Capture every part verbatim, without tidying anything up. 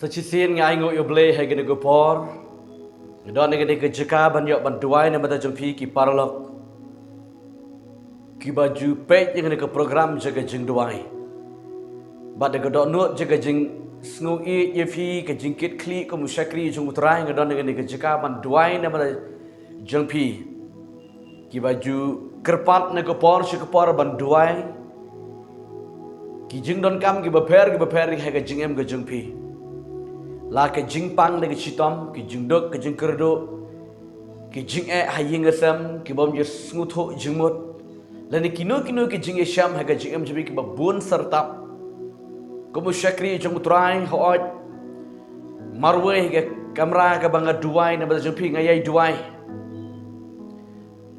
Sa shisien nga ainguh ïa U Blei ha kane ka por. Nga don ha kane ka jaka ban ïoh ban duwai na ka bynta jong phi ki paralok kiba ju peit ïa kane ka program jong ka jingduwai. Bad da ka dohnud jong ka jingsngewieit ïa phi, ka jingkitkhlieh kum u shakri jong U Trai, nga don ha kane ka jaka ban duwai na ka bynta jong phi. Kiba ju kyrpad na ka por sha ka por ban duwai ki jingdonkam kiba pher kiba pher ha ka jingim ka jong phi. La ka jingpang da ka shitom, ki jingduk, ki jingkyrduh, ki jingeh ha ïing ha sem, ki bym ju sngewthuh jingmut, lane kino kino ki jingïashem ha ka jingim jong phi kiba bun syrtap. Kum u shakri jong U Trai, hooid, marwei ha ka kamra kaba nga duwai na ka bynta jong phi, nga ïai duwai.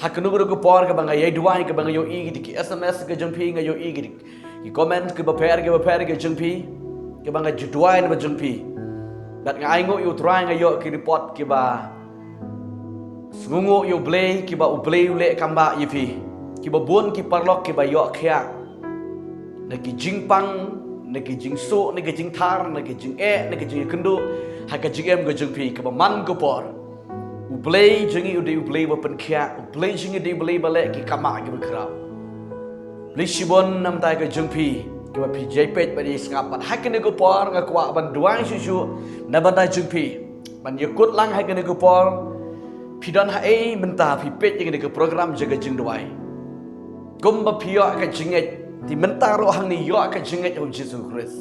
Ha kano kano ka por kaba nga ïai duwai, kaba nga ïohi ki, ki S M S ka jong phi, nga ïohi ki, ki comment kiba pher kiba pher ka jong phi, kaba nga ju duwai na ka bynta jong phi. Bad nga ainguh ïa U Trai, nga ïoh ki report kiba sngewnguh ïa U Blei, kiba U Blei u leh kam bah ïa phi. Kiba bun ki paralok kiba ïoh khiah na ki jingpang, na ki jingsuh, na ki jingthar, na ki jingeh, na ki jingïakynduh ha ka jingim ka jong phi, kaba man ka por U Blei jong ngi u dei U Blei ba pynkhiah, U Blei jong ngi u dei U Blei ba leh ki kam bah kiba khraw. Khublei shibun na ka bynta ka jong phi kiba phi ju peit bad ju sngap. Bad ha kane ka por nga kwah ban duwai shuh shuh na ka bynta jong phi. Ban ïakut lang ha kane ka por, phi don haei mynta phi peit ïa kane ka program jong ka jingduwai? Kumba phi ïoh ka jingngeit, te mynta ruh hangne ïoh ka jingngeit ha U Jisu Khrist.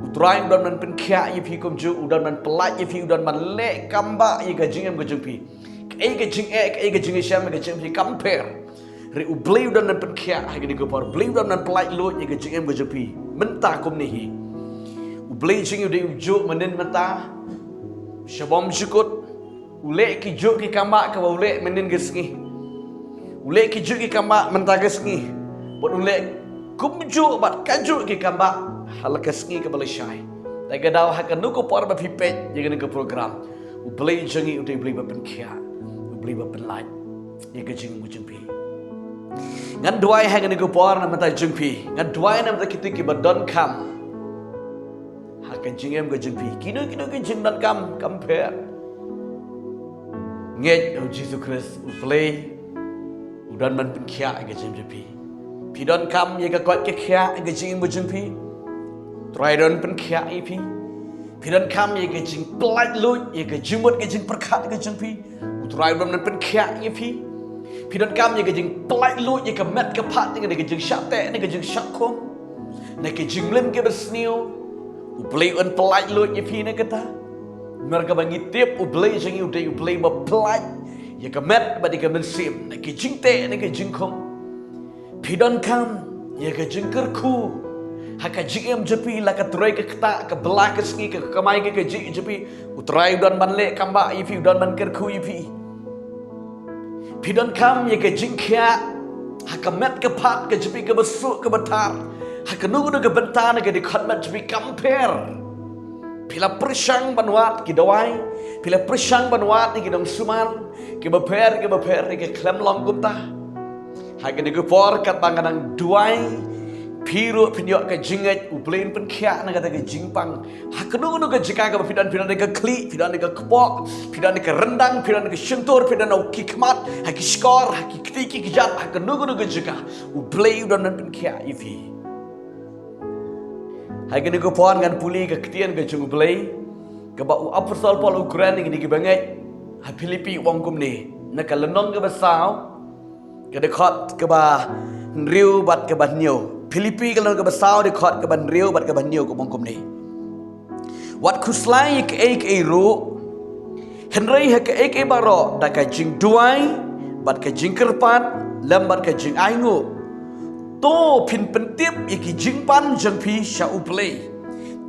U Trai u don ban pynkhiah ïa phi kumjuh, u don ban pyllait ïa phi, u don ban leh kam bah ïa ka jingim ka jong phi. Kaei ka jingeh, kaei ka jingïashem ka jong phi kam pher. Hynrei U Blei u don ban pynkhiah ha kane ka por, U Blei u don ban pyllait luid ïa ka jingim ka jong phi mynta kumne hi. U Blei jong ngi u dei ujuh mynnin mynta sha bymjukut. U leh kijuh ki kam bah kaba u leh mynnin ka sngi. U leh kijuh ki kam bah mynta ka sngi. Bad u leh kumjuh bad kajuh ki kam bah ha la ka sngi kaba lashai. Te ka daw ha kano ka por ba phi peit ïa kane ka program, U Blei jong ngi u dei U Blei ba pynkhiah, U Blei ba pynlait ïa ka jingim ka jong phi. Ngan duwai ha kane ka por na ka bynta jong phi. Ngan duwai na ka bynta kito kiba donkam ha ka jingim ka jong phi. Kino kino ki jingdonkam kam pher, ngeit ha U Jisu Khrist, U Blei u don ban pynkhiah ïa ka jingim jong phi. Phi donkam ïa ka koit ka khiah ha ka jingim ka jong phi, U Trai u don pynkhiah ïa phi. Phi donkam ïa ka jingpyllait luid, ïa ka jingmut ka jingpyrkhat ka jong phi, U Trai u don ban pynkhiah ïa phi. Phi donkam ïa ka jingpyllait luid, ïa ka met ka phad, ïa ka jingshah teh, ïa ka jingshah khum, na ka jingmlien kaba sniew, U Blei un pyllait luid ïa phi na kata. Namar kaba ngi tip U Blei jong ngi u dei U Blei ba pyllait ïa ka met bad ïa ka mynsiem na ka jingteh, na ka jingkhum. Phi donkam ïa ka jingkyrkhu ha ka jingim jong phi, la ka trei ka ktah, ka bylla ka sngi, ka kamai ka kajih jong phi, U Trai u don ban leh kam bah ïa phi, u don ban kyrkhu ïa phi. Phi donkam ïa ka jingkhiah ha ka met ka phad ka jong phi kaba suk kaba thar, ha kano kano ka bynta na ka dkhot met jong phi kam pher. Phi la pyrshang ban wad ki dawai, phi la pyrshang ban wad ïa ki nongsumar kiba pher kiba pher, ïa ka khlem long kumta. Ha kane ka por katba nga nang duwai, phi ruh phin ïoh ka jingngeit, U Blei un pynkhiah na kata ka jingpang. Ha kano kano ka jaka kaba phi don, phi don ha ka khlieh, phi don ha ka kpoh, phi don ha ka ryndang, phi don ha ka shyntur, phi don ha ki khmat, ha ki shkor, ha ki kti ki kjat, ha kano kano ka jaka, U Blei u don ban pynkhiah ïa phi. Ha kane ka por ngan pule ka ktien ka jong U Blei, kaba u Apostol Paul u kren ïa kine kiba ngeit ha Philippi, u ong kumne, na ka lynnong kaba saw, ka dkhot kaba hynriew bad kaba hynñiew. Philippi ka lynnong kaba saw, dkhot kaba hynriew bad kaba hynñiew, ka ong kumne: Wat khuslai ïa kaei kaei ruh, hynrei ha kaei kaei baroh da ka jingduwai bad ka jingkyrpad lem bad ka jingainguh, to phin pyntip ïa ki jingpan jong phi sha U Blei.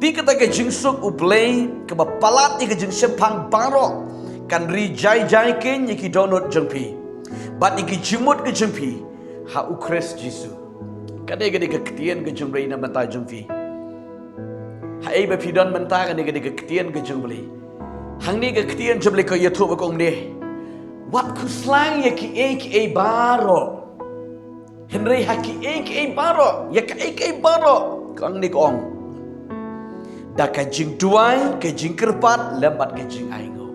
Te kata ka jingsuk U Blei kaba palat ïa ka jingshemphang baroh kan ri jai jai keiñ ïa ki dohnud jong phi bad ïa ki jingmut ka jong phi ha U Khrist Jisu. Kane ka dei ka ktien ka jong U Blei na ka bynta jong phi. Haei ba phi don mynta, kane ka dei ka ktien ka jong U Blei. Hangne ka ktien jong U Blei ka ïathuh ba ka ong kumne: Wat khuslai ïa kiei kiei baroh. Hynrei ha kiei kiei baroh, ïa kaei kaei baroh, ka ong ne ka ong, Da ka jingduwai, ka jingkyrpad, lem bad ka jingainguh.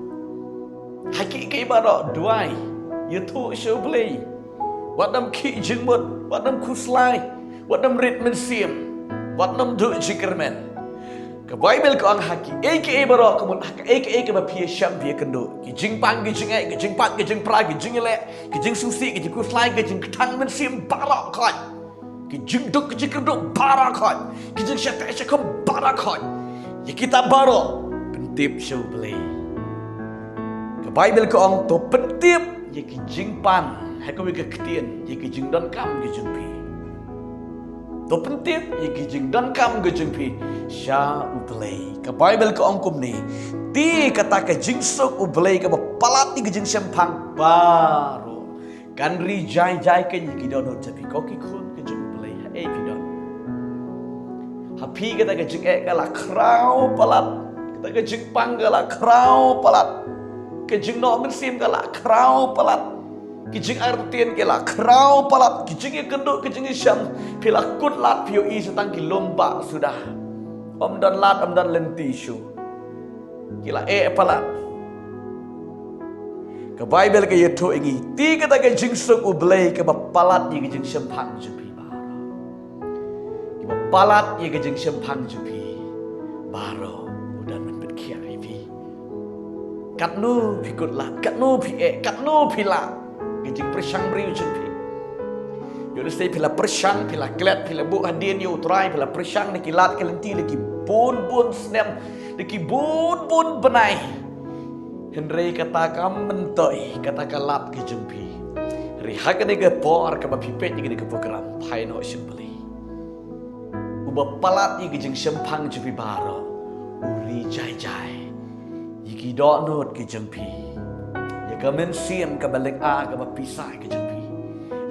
Ha kiei kiei baroh duwai, ïathuh sha U Blei. Wat nym khih jingmut, wat nym khuslai, wat nym rit mynsiem, wat nym duh jingkyrmen. Ka Baibl ka ong ha kiei kiei baroh, ka mut ha kaei kaei kaba phi ïashem phi ïakynduh. Ki jingpang ki jingeh, ki jingpait ki jingpra, ki jingïaleh, ki jingsngewsih, ki jingkhuslai, ki jingkthang mynsiem baroh khoit. Ki jingduk ki jingkyrduh baroh khoit. Ki jingshah teh shah khum baroh khoit. Ïa kita baroh pyntip sha U Blei. Ka Baibl ka ong to pyntip ïa ki jingpan, ha kawei ka ktien, ïa ki jingdonkam ki jong phi. To pyntip ïa ki jingdonkam ki jong phi sha U Blei. Ka Baibl ka ong kumne, te kata ka jingsuk U Blei kaba palat ïa ki jingshemphang baroh kan ri jai jai kein ïa ki dohnud jong phi, ko ki khun ki jong U Blei, haei phi don. Ha phi kata ka jingeh ka la khraw palat, kata ka jingpang ka la khraw palat, ka jingnoh mynsiem ka la khraw palat, ki jingartatien ki la khraw palat, ki jingïakynduh, ki jingïashem, phi la kut lad, phi ïohi sa tang ki lum bah suda. Ym don lad, ym don lynti shuh. Ki la eh palat. Ka Baibl ka ïathuh ïa ngi, te kata ka jingsuk U Blei kaba palat ïa ka jingshemphang jong phi baroh. Kaba palat ïa ka jingshemphang jong phi baroh u don ban pynkhiah ïa phi. Katno phi kut lad, katno phi eh, katno phi lah, ka jingpyrshang briew jong phi. Ïoh lehse phi la pyrshang, phi la klet, phi la buh hadien ïa U Trai, phi la pyrshang na ki lad ki lynti la ki bun bun snem, na ki bun bun bnai. Hynrei kata kam myntoi, kata ka lad ka jong phi. Hynrei ha kane ka por kaba phi peit ïa kane ka program, phai noh sha U Blei. Uba palat ïa ka jingshemphang jong phi baroh, u ri jai jai ïa ki dohnud ki jong phi. Ïa ka mynsiem kaba lynga kaba pisa ka jong phi.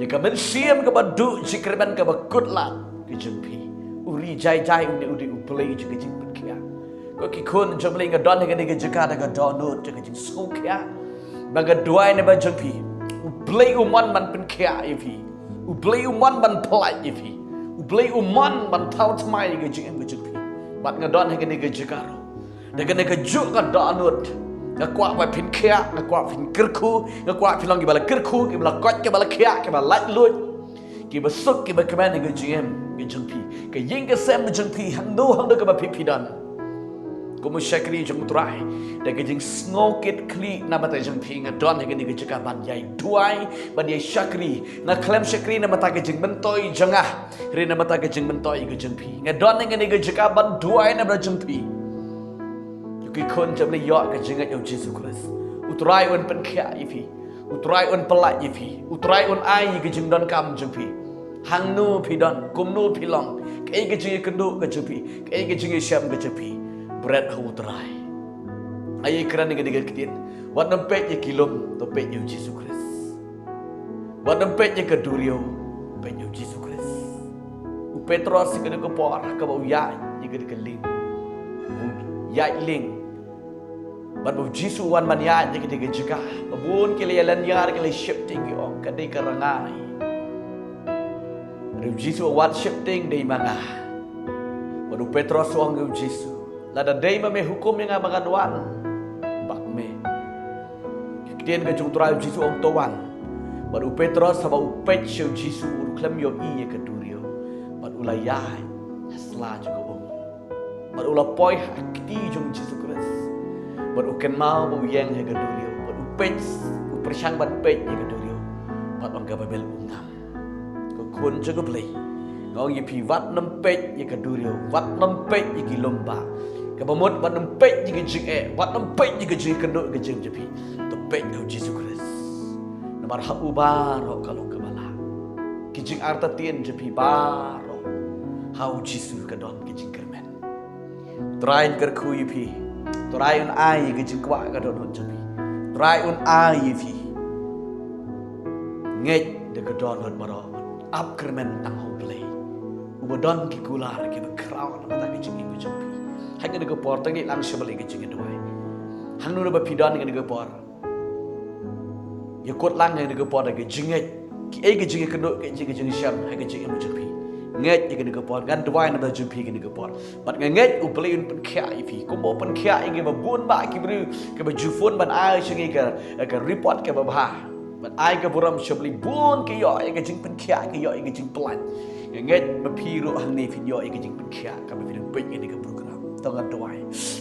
Ïa ka mynsiem kaba duh jingkyrmen kaba kut lad ka jong phi. U ri jai jai une u dei U Blei jong ka jingpynkhiah. Ko ki khun jong U Blei, nga don ha kane ka jaka da ka dohnud, da ka jingsngewkhia ba nga duwai na bynta jong phi. U Blei u mon ban pynkhiah ïa phi. U Blei u mon ban pyllait ïa phi. U Blei u mon ban thaw thymmai ïa ka jingim ka jong phi. Bad nga don ha kane ka jaka ruh da kane ka juk ka dohnud. Nga kwah ba phin khiah, nga kwah phin kyrkhu, nga kwah phin long kiba la kyrkhu, kiba la koit, kiba la khiah, kiba laitluid, kiba suk, kiba kmen ha ka jingim ka jong phi, ka ïing ka sem ka jong phi, hangno hangno kaba phi phi don. Kum u shakri jong U Trai, da ka jingsngewkitkhlieh na ka bynta jong phi, nga don ha kane ka jaka ban ïai duwai, ban ïai shakri. Nga khlem shakri na ka bynta ka jingmyntoi jong nga, hynrei na ka bynta ka jingmyntoi ka jong phi. Nga don ha kane ka jaka ban duwai na ka bynta jong phi. Ïa ki khun jong U Blei, ïoh ka jingngeit ïa U Jisu Khrist. U Trai un pynkhiah ïa phi. U Trai un pyllait ïa phi. U Trai un ai ïa ka jingdonkam jong phi. Hangno phi don, kumno phi long, kaei ka jingïakynduh ka jong phi, kaei ka jingïashem ka jong phi, bret ha U Trai. Ai ïakren ïa kane ka ktien. Wat nym peit ïa ki lum, to peit ïa U Jisu Khrist. Wat nym peit ïa ka duriaw, peit ïa U Jisu Khrist. U Petros ha kane ka por, ha kaba u ïaid ïa kane ka lieng, u ïaid lieng. Bad ba U Jisu u wan ban ïaid ha kane ka jaka, ba bun ki la ïa lynñiar, ki la sheptieng, ki ong, ka dei ka rngai. Hynrei U Jisu u ong, wat sheptieng, dei ma nga. Bad u Petros u ong ïa U Jisu, lada dei ma me, hukum ïa nga ba ngan wan bad me. Ki ktien ka jong U Trai, U Jisu u ong, to wan. Bad u Petros haba u peit sha U Jisu, u khlem ïohi ïa ka duriaw. Bad u la ïaid ha sla jong ka um. Bad u la poi ha kti jong U Jisu Khrist. Bad u kynmaw ba u ïeng ha ka duriaw. Bad u peit, u pyrshang ban peit ïa ka duriaw. Bad ong ka Baibl, u ngam. Ko khun jong U Blei, nga ong ïa phi, wat nym peit ïa ka duriaw, wat nym peit ïa ki lum bah. Kaba mut wat nym peit ïa ka jingeh, wat nym peit ïa ka jingkynduh ka jingim jong phi. To peit ha U Jisu Khrist. Namar ha u baroh ka long kaba lah. Ki jingartatien jong phi baroh, ha U Jisu ka don ka jingkyrmen. Trai un kyrkhu ïa phi. Trai un ai ïa ka jingkwah ka dohnud jong phi. Trai un ai ïa phi. Ngeit da ka dohnud baroh. Ap kyrmen tang ha U Blei, uba don ki kular kiba khraw na ka bynta ka jingim ka jong phi. Ha kane ka por, to ngeit lang sha U Blei ha ka jingduwai. Hangno ba phi don ha kane ka por, ïa kut lang ha kane ka por da ka jingngeit. Kiei ka jingïakynduh, kiei ka jingïashem ha ka jingim ka jong phi. Ngeit ïa kane ka por, ngan duwai na bynta jong phi kane ka por. Bad nga ngeit U Blei un pynkhiah ïa phi. Kumba u pynkhiah ïa kiba bun bah ki briew, kiba ju phone ban ai sha ngi ka, ka report kaba bha. Ban ai ka burom sha U Blei, bun ki ïoh ïa ka jingpynkhiah, ki ïoh ïa ka jingpyllait. Nga ngeit ba phi ruh hangne phin ïoh ïa ka jingpynkhiah kaba phi dang peit ïa kane ka program. To ngan duwai.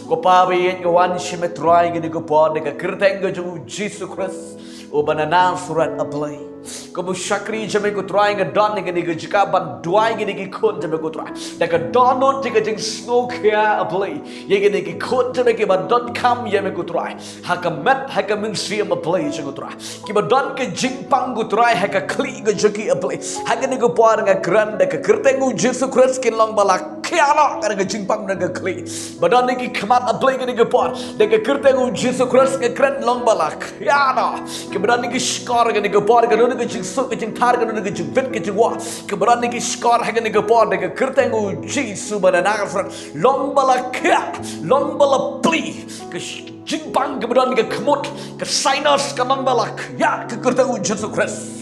Ko Pa ba ïeit, nga wan sha me Trai kane ka por da ka kyrteng ka jong U Jisu Khrist uba na Nasareth, A Blei. Kum u shakri jong me ko Trai, nga don ha kane ka jaka ban duwai ïa kine ki khun jong me ko Trai. Da ka dohnud ïa ka jingsngewkhia, A Blei, ïa kine ki khun jong me kiba donkam ïa me ko Trai. Ha ka met ha ka mynsiem, A Blei jong nga ko Trai, kiba don ka jingpang ko Trai ha ka khlieh ka jong ki, A Blei. Ha kane ka por nga kren da ka kyrteng U Jisu Khrist, kin long ba la khiah noh ka jingpang na ka khlieh. Ba don ha ki khmat, A Blei, kane ka por, da ka kyrteng U Jisu Khrist nga kren, long ba la khiah noh. Kiba don ha ki shkor kane ka por, ka don ka jingsuk ka jingthar, ka don ka jingwit ka jingwah, kiba don ha ki shkor ha kane ka por, da ka kyrteng U Jisu ba na Nasareth, long ba la khiah, long ba la plie. Ka sh- jingpang kaba don ka khmut, ka sinus, ka long ba la khiah ka kyrteng U Jisu Khrist.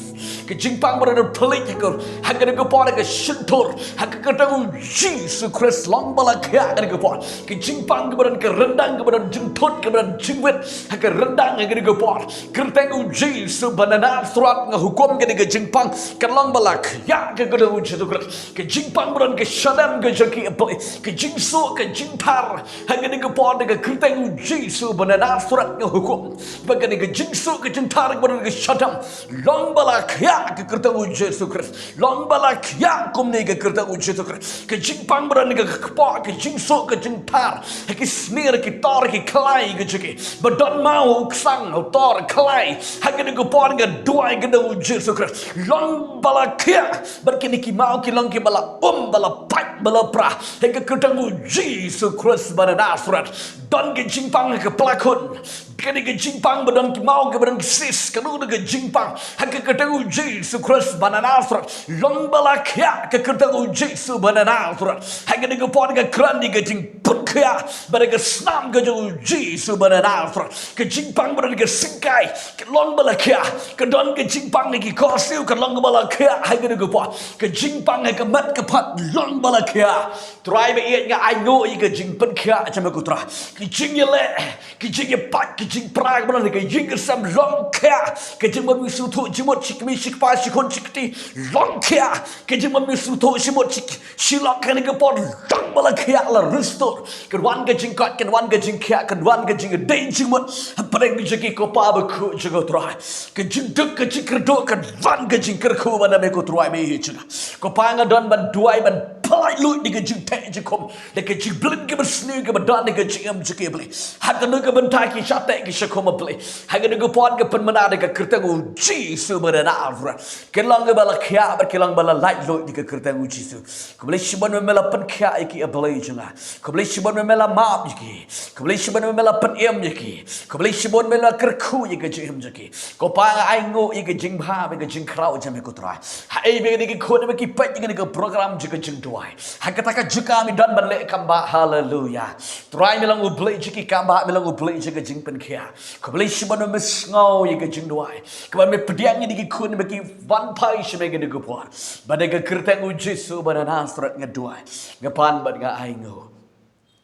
Ka jingpang ba don palik ha ka, ha kane ka por, ka shyntur, ha ka kyrteng U Jisu Khrist, long ba la khiah kane ka por. Ka jingpang kaba don ka ryndang, kaba don jingthut, kaba don jingwit ha ka ryndang, ha kane ka por, kyrteng U Jisu ba na Nasareth, nga hukum kane ka jingpang, ka long ba la khiah ka kyrteng U Jisu Khrist. Ka jingpang ba don ka shadem ka jong ki, A Blei, ka jingsuk ka jingthar, ha kane ka por da ka kyrteng U Jisu ba na Nasareth nga hukum ba kane ka jingsuk ka jingthar kaba don ka shadem, long ba la khiah ka kyrteng U Jisu Khrist. Long ba la khiah kumne ka kyrteng U Jisu Khrist. Ka jingpang ba don ka kpoh, ka jingsuk ka jingthar ha ki snier, ki tor, ki khlai ka jong ki, ba don maw, u ksang, u tor, khlai, ha kane ka por nga duwai ka kyrteng U Jisu Khrist, long ba la khiah. Bad kine ki maw ki long kiba la um, ba la pait, ba la pra, ha ka kyrteng U Jisu Khrist ba na Nasareth. Don ka jingpang ha ka plakhun, kane ka jingpang ba don ki maw, kaba don ki cyst, ka don ka jingpang, ha ka kyrteng U Jisu Khrist ba na Nasareth, long ba la khiah ka kyrteng U Jisu ba na Nasareth. Ha kane ka por nga kren ïa ka jingpynkhiah ba da ka snam ka jong U Jisu ba na Nasareth. Ka jingpang ba don ka syngkai, ka long ba la khiah. Ka don ka jingpang ha ki khohsiew, ka long ba la khiah ha kane ka por. Ka jingpang ha ka met ka phad, long ba la khiah. Trai ba ïeit, nga ainguh ïa ka jingpynkhiah jong me ko Trai. Ka jingïaleh, ka jingïapait, ka jingpra kaba don ha ka ïing ka sem, long khiah. Ka jingbym sngewthuh jingmut shi kmie, shi kpa, shi khun, shi kti, long khiah. Ka jingbym sngewthuh jingmut shi, shi lok ha kane ka por, long ba la khiah, la restore. Kan wan ka jingkoit, kan wan ka jingkhiah, kan wan ka jingïadei jingmut hapdeng jong ki, ko Pa bakhuid jong nga ko Trai. Ka jingduk, ka jingkyrduh, kan wan ka jingkyrkhu ba na me ko Trai, me hi jong nga. Ko Pa, nga don ban duwai ban pynlait luid da ka jingteh jingkhum, da ka jingblin kaba sniew kaba don ha ka jingim jong ki, A Blei. Ha kano ka bynta ki shah teh ki shah khum, A Blei, ha kano ka por, ka pynmynta da ka kyrteng U Jisu ba na Nasareth, ki long ba la khiah bad ki long ba la lait luid da ka kyrteng U Jisu. Khublei shibun ba me la pynkhiah ïa ki, A Blei jong nga. Khublei shibun ba me la map ïa ki. Khublei shibun ba me la pynim ïa ki. Khublei shibun ba me la kyrkhu ïa ka jingim jong ki. Ko Pa, nga ainguh ïa ka jingbha bad ka jingkhraw jong me ko Trai. Ha ei ba kine ki khun ba ki peit ïa kane ka program jong ka jingduwai, ha kata ka jaka me don ban leh kam bah. Haleluya. Trai, me long U Blei jong ki kam bah, me long U Blei jong ka jingpynkhiah. Khublei shibun ba me sngew ïa ka jingduwai kaba me pdiang ïa kine ki khun ba ki wan phai sha me ha kane ka por. Bad ha ka kyrteng U Jisu ba na Nasareth nga duwai, nga pan bad nga ainguh.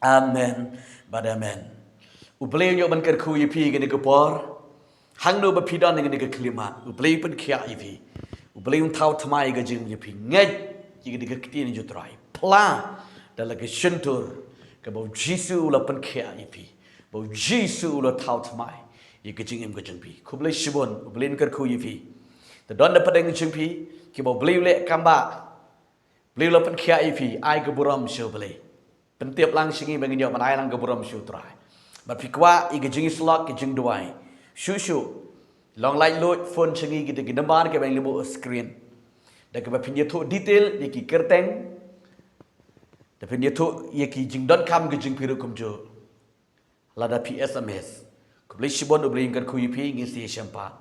Amen bad amen. U Blei un ïoh ban kyrkhu ïa phi ha kane ka por. Hangno ba phi don ha kane ka khyllipmat, U Blei un pynkhiah ïa phi. U Blei un thaw thymmai ïa ka jingim jong phi. Ngeit ïa kane ka ktien jong U Trai. Phla da la ka shyntur kaba U Jisu u la pynkhiah ïa phi, ba U Jisu u la thaw thymmai ïa ka jingim ka jong phi. Khublei shibun, U Blei un kyrkhu ïa phi. Te don da pdeng jong phi kiba U Blei u leh kam bah, U Blei u la pynkhiah ïa phi, ai ka burom sha U Blei. Pyntip lang sha ngi ba ngin ïoh ban ai lang ka burom sha U Trai. Bad phi kwah ïa ka jingïasyllok, ka jingduwai, shuh shuh long lait luid, phone sha ngi, kita ki number kiba ngi la buh ha screen. Da kaba phin ïathuh detail ïa ki kyrteng, da phin ïathuh ïa ki jingdonkam ka jong phi ruh kumjuh, lada phi S M S. Khublei shibun, U Blei un kyrkhu ïa phi, ngin sa ïashem pat.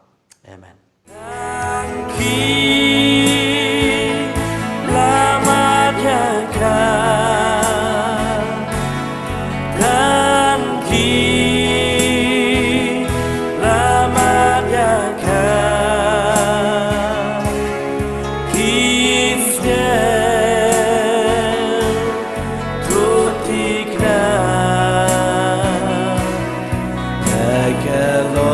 Amen. Tang ki la mad ïa ka. Tang ki la mad ïa ka. Ki sngewbha Ka